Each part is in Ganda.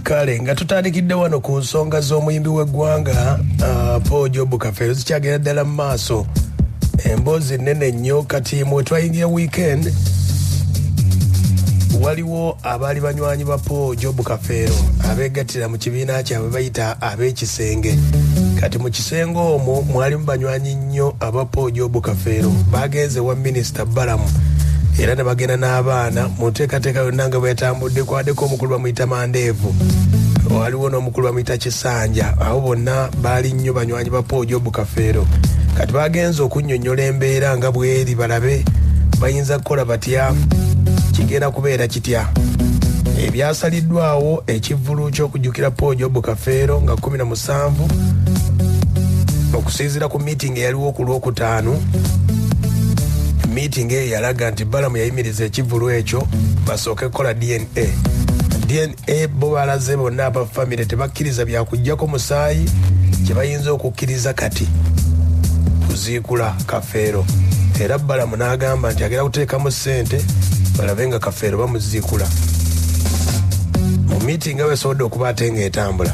Kale nga tutandikidde wano ku nsonga z'omuyimbi w'eggwanga Paul Job Kafeero, zikyagenda ddala mu maaso, emboozi nnene nnyo. Kati mwe twayingira weekend, waliwo abaali banywanyi ba Paul Job Kafeero abeegattira mu kibiina kyabwe bayita ab'ekisenge. Kati mu kisenge omwo mwalimu banywanyi nnyo aba Paul Job Kafeero. Bagenze wa Minisita Balamu era ne bagenda n'abaana mu nteekateeka yonna nga bwe yatambudde. Kwaddeko omukulu bamuyita Mandeevu, waliwo n'omukulu bamuyita Kisanja. Abo bonna baali nnyo banywanyi ba Paul Job Kafeero. Kati bagenze okunnyonnyola embeera nga bweri, balabe bayinza kukola batya, kigenda kubeera kitya. Ebyasaliddwawo, ekivvulu ky'okujjukira Paul Job Kafeero nga 17, okusinziira ku meeting eyaliwo ku Lwokutaano. Meeting eyo yalaga nti Balamu yayimiriza ekivvulu ekyo basooke kukola DNA. DNA bo balaze bonna aba famire tebakkiriza byakugjako musaayi. Kye bayinza okukkiriza kati kuziikula Kafeero, era Balamu n'agamba nti agenda kuteekamu ssente balabe nga Kafeero bamuziikula. Mu meeting nga besobodde okuba ate ng'etambula,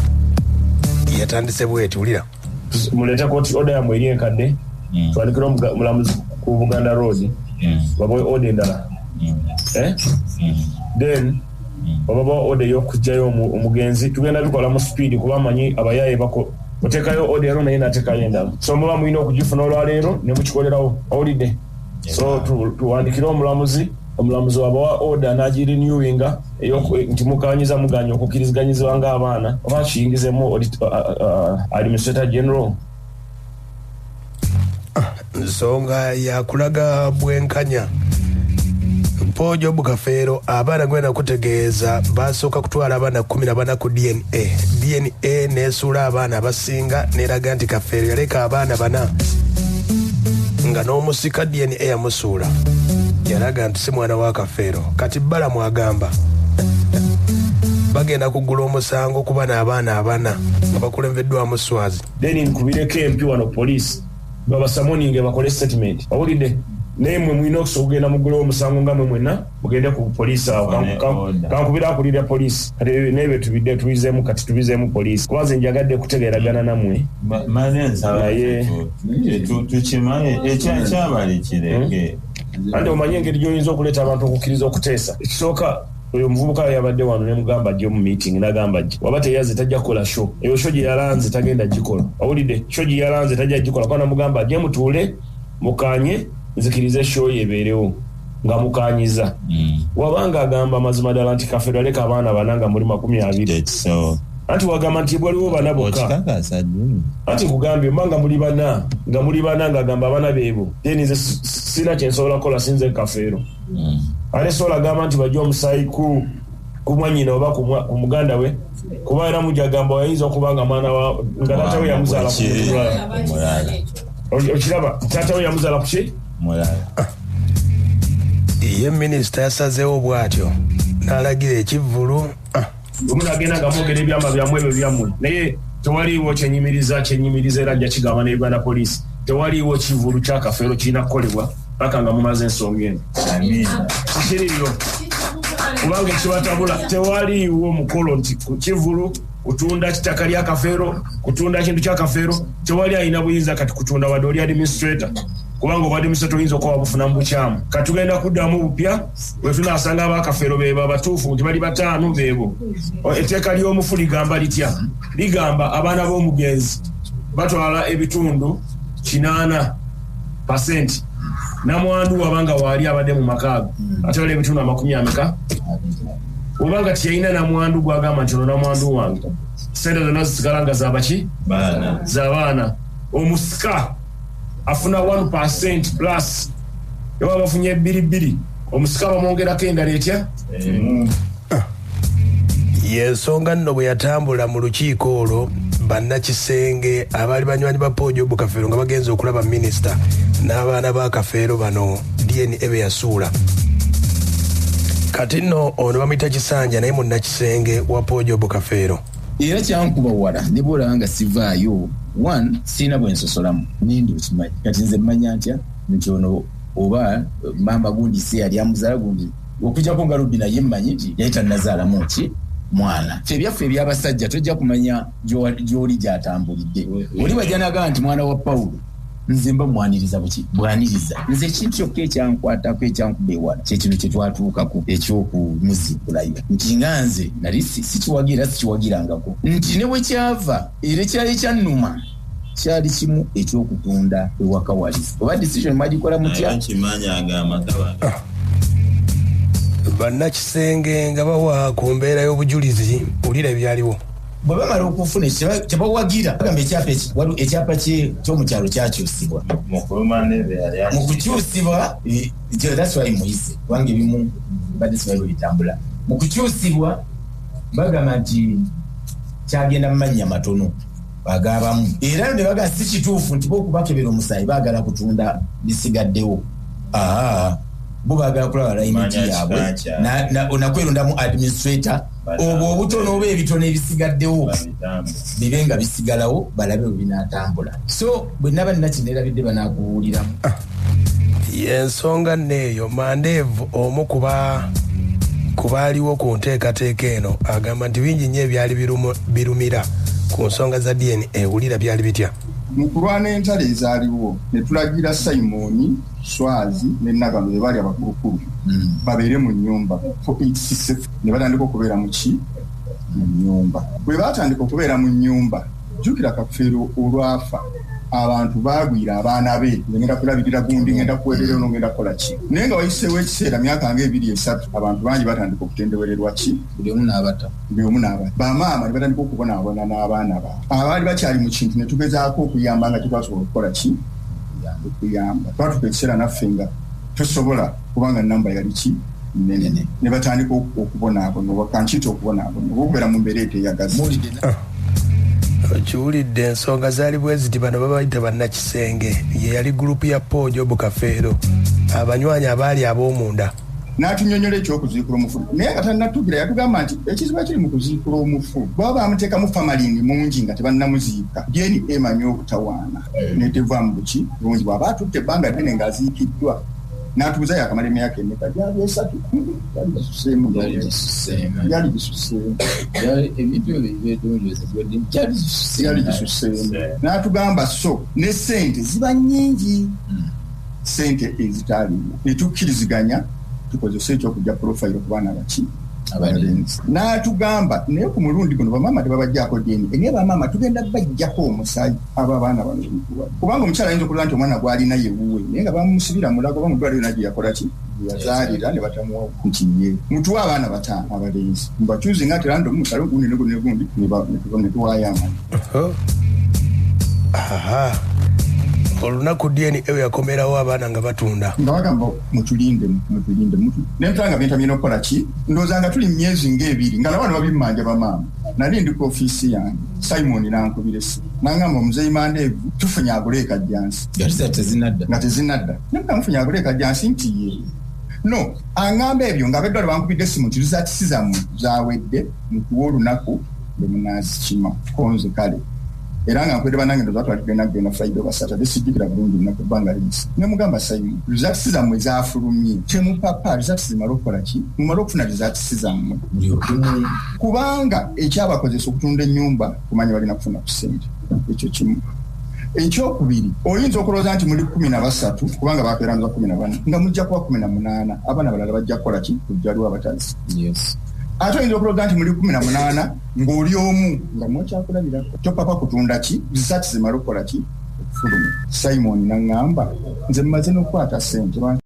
yatandise bweti, wulira. Muleete kooti order yammwe eri enkadde, twandikire omulamuzi ku Buganda Road babawe order endala. Eh? Then bababawa order ey'okugjayo omugenzi. Tugenda bikola mu speed kuba amanyi abayaye bako oteekayo order ero naye nateekayo endala, so muba mulina okugifuna olwaleero ne mukikolerawo. Owulidde? So tuwandikire omulamuzi, omulamuzi wabawa order n'agirenewinga nti mukanyiza muganya okukkiriziganyizibwa ng'abaana oba kiyingizemu administrator general. Nsonga yakulaga bwenkanya. Paul Job Kafeero abaana gwena kutegeeza basooka kutwala abaana 14 ku DNA. DNA nesuula abaana abasinga, neraga nti Kafeero yaleka abaana bana, nga n'omusika DNA yamusuula, yalaga nti si mwana wa Kafeero. Kati Balamu agamba bagenda kugula omusango ku bana abaana abana nga bakulembeddwamu Swazi. Then nkubireko empi wano poliisi babasummoninge bakole statement. Owulidde? Naye mwe mulina okusobola okugenda mugulewo omusango nga mwe mwenna mugende ku poliisi awo. Kankubira akulira poliisi kati naye bye tubidde tubizeemu, kati tubizeemu poliisi kuba nze njagadde kutegeeragana nammwe. Maze nsaba Naye tukimanye ekyabali kireke. Anti omanye engeri gy'oyinza okuleeta abantu okukkiriza okuteesa. Ekisooka, oyo omuvubuka yabadde wano ne mugamba ajje mu meeting, n'agamba ajje. Waba teyazze tajja kukola show eyo. Show gye yalanze tagenda gikola. Owulidde? Show gye yalanze tajja gikola kuba namugamba ajje mutuule mukanye nzikirize show ye ebeerewo nga mukanyiza. Wabanga agamba amazima ddala nti Kafeero yaleka abaana bana nga muli 20, Ekisoboka. Anti wagamba nti waliwo bana bokka. Okikakasa, Juni? Anti nkugambye mba nga muli bana ng'agamba abaana beebo, then nze sina kyensobola kukola, sinze Kafeero. Ate sobola agamba nti bajja omusaayi ku mwannyina oba ku muganda we, kuba era mujja agamba ayinza okuba nga mwana wa nga taata we yamuzaala ku muntu mulala. Omulala. Okiraba, taata we yamuzaala ku ki? Mulala. Ye minisita yasazeewo bw'atyo n'alagira ekivvulu. Bwe munagenda nga mwogera ebyama byammwe ebyo byammwe, naye tewaliiwo kyenyimiriza era nja kigamba ne Uganda Police, tewaliiwo kivulu kya Kafeero kirina kukolebwa paka nga mumaze ensonga eno. Amiina. Kikiriyo kubanga ekibatabula, tewaliiwo mukolo nti ku kivulu kutunda kitaka lya Kafeero, kutunda kintu kya Kafeero. Tewali alina buyinza kati kutunda wadde oli administrator, kubanga obwa administrator oyinza okuba wabufuna mu bukyamu. Kati tugenda kuddamu bupya bwe tunaasanga abakafeero beebo abatuufu nti bali bataano beebo. Etteeka ly'omufu ligamba litya? Ligamba abaana b'omugenzi batwala ebitundu 80%, namwandu wabanga waali abadde mu maka ago atwala ebitundu amakumi ameka? Obanga teyalina namwandu gwagamba nti ono namwandu wange, sente zonna zisigala nga zabaki? Baana. Z'abaana. Omusika afuna 1% plus oba bafunye bbiri bbiri, omusika bamwongerako endala etya? Yensonga nno bwe yatambula mu lukiiko olwo, bannakisenge abaali banywanyi ba Paul Job Kafeero nga bagenze okulaba minisita n'abaana ba Kafeero bano DNA be yasuula. Kati nno ono bamuyita Kisanja, naye munnakisenge wa Paul Job Kafeero. Era kyankuba wala ne bwolaba nga sivaayo one, siina bwe nsosolamu nindi okimanyi. Kati nze mmanya ntya nti ono oba maama gundi si yali amuzaala gundi, okujjako nga Rubi naye mmanyi nti yali tannazaalamu ki mwana. Ffe ebyaffe ebyabasajja tojja kumanya gy'oli gy'atambulidde. Oli bw'ajja n'agamba nti mwana wa Pawulo, nze mba mwaniriza buki? Bwaniriza. Nze ekintu kyokka ekyankwatako ekyankuba ewala kye kino kye twatuukako eky'okumuziikulayo. Nti nga nze nali sikiwagira sikiwagirangako. Nti ne bwe kyava era ekyali kyannuma kyali kimu eky'okutunda ewaka wali. Oba decision mwagikola mutya? Bannakisenge nga bawa ku mbeera y'obujulizi, wulira ebyaliwo. Bwe bamala okufuna tebawagira, bagamba ekyapa ky'omukyalo kyakyusibwa. Mu kukyusibwa, that's why muyise, kubanga ebimu badde simanyi bwe bitambula. Mu kukyusibwa bagamba nti kyagenda mu mannya matono bagabamu. Era ne bagamba si kituufu nti bo okubakebera omusaayi baagala kutunda bisigaddewo. Bo baagala kulaba layini yaabwe nakwerondamu administrator obwo obutono oba ebitono ebisigaddewo bibe nga bisigalawo balabe bwe binaatambula. So bwe naba nina kineerabidde banaakubuuliramu. Ensonga nneeyo Mandeevu omu ku baaliwo ku nteekateeka eno agamba nti bingi nnyo ebyali birumira ku nsonga za DNA. Wulira byali bitya? Mu kulwana entalo ezaaliwo ne tulagira Simoni, Swazi ne Nagano be baali abakulukulu babeere mu nnyumba for its ne batandika okubeera mu ki? Mu nnyumba. Bwe baatandika okubeera mu nnyumba, jjukira Kafeero olwafa abantu baagwira abaana be, ngenda kulabirira gundi, ngenda kuweerera ono, ngenda kukola ki. Naye nga wayiseewo ekiseera myaka nga 2 3, abantu bangi batandika okutendewererwa ki? Buli omu n'abata. Buli omu n'abata. Bamaama ne batandika okubonaabona n'abaana baabwe. Abaali bakyali mu kintu ne tugezaako okuyamba nga tetwasobola okukola ki? Okuyamba. Twatuuka ekiseera naffe nga tosobola kubanga namba yali ki? Nnene. Ne batandika okubonaabona oba kankiyite okubonaabona oba okubeera mu mbeera eteyagaza. Okiwulidde ensonga zaali bwe ziti, bano babayita bannakisenge, ye yali gurupu ya Paul Job Kafeero, abanywanyi abaali ab'omunda. N'atunyonnyola ekyokuziikula omufu, naye nga tannatuukira yatugamba nti ekizibu ekiri mu kuziikula omufu baba bamuteekamu famalini mungi nga tebannamuziika, DNA emanyi okutawaana n'etevaamu buki bulungi. Bw'aba atutte ebbanga ddene ng'aziikiddwa, n'atubuuza yakamala emyaka emeka, gyali 3, gyali gisuseemu. Gyali gisuseemu. N'atugamba so ne ssente ziba nnyingi, ssente ezitaaliwo, ne tukkiriziganya tukozese ekyokujja profile ku baana baki? Abalenzi. N'atugamba naye ku mulundi guno bamaama tebabajjaako DNA, naye bamaama tugenda bajjako omusaayi abo abaana bano bituwa. Kubanga omukyala ayinza okulaba nti omwana gw'alina ye wuwe, naye nga bamusibira mulago oba mu ddwaliro yonna gye yakola ki? Gye yazaalira ne batamuwa nti ye. Mutuwe abaana 5 abalenzi, mubakyuzi nga random musale gundi ne gundi ne gundi ne tuwaayo amaanyi. Olunaku DNA yakomerawo abaana nga batunda. Nga bagamba mutulinde, mutulinde, ne ntanga bintamye n'okukola ki? Ndowooza nga tuli myezi ng'ebiri nga nabo babimmanja bamaama. Nali ndi ku ofiisi yange, Simon n'ankubira essimu n'angamba omuzeeyi Mandeevu tufunye agule ekajjansi. Nga tezinnadda. Ne mugamba mufunye agule ekajjansi nti ye. No, angamba ebyo nga abeddwaliro bankubidde essimu nti results zammwe zaawedde, mutuwe olunaku lwe munaazikima. Konze kale. Era nga nkwedde bannange ndowooza twali tugenda kugenda Friday oba Saturday, sijjukira bulungi lunaku ebbanga liyise. Ne mugamba Simon, results zammwe zaafulumye, temupapa, results zimale okukola ki? Mumale okufuna results zammwe. Kubanga ekyabakozesa okutunda ennyumba kumanya balina kufuna ku ssente. Ekyo kimu. Ekyokubiri, oyinza okulowooza nti muli 13 kubanga bakeeranza 14, nga mujja kuba 18, abaana balala bajja kukola ki? Kujja waliwo abatazi. Ate oyinza okulowooza nti muli 18 ng'oli omu nga mwekyakulabirako. Topapa kutunda ki? Results zimale okukola ki? Okufuluma. Simon n'aŋŋamba nze mmaze n'okukwata ssente.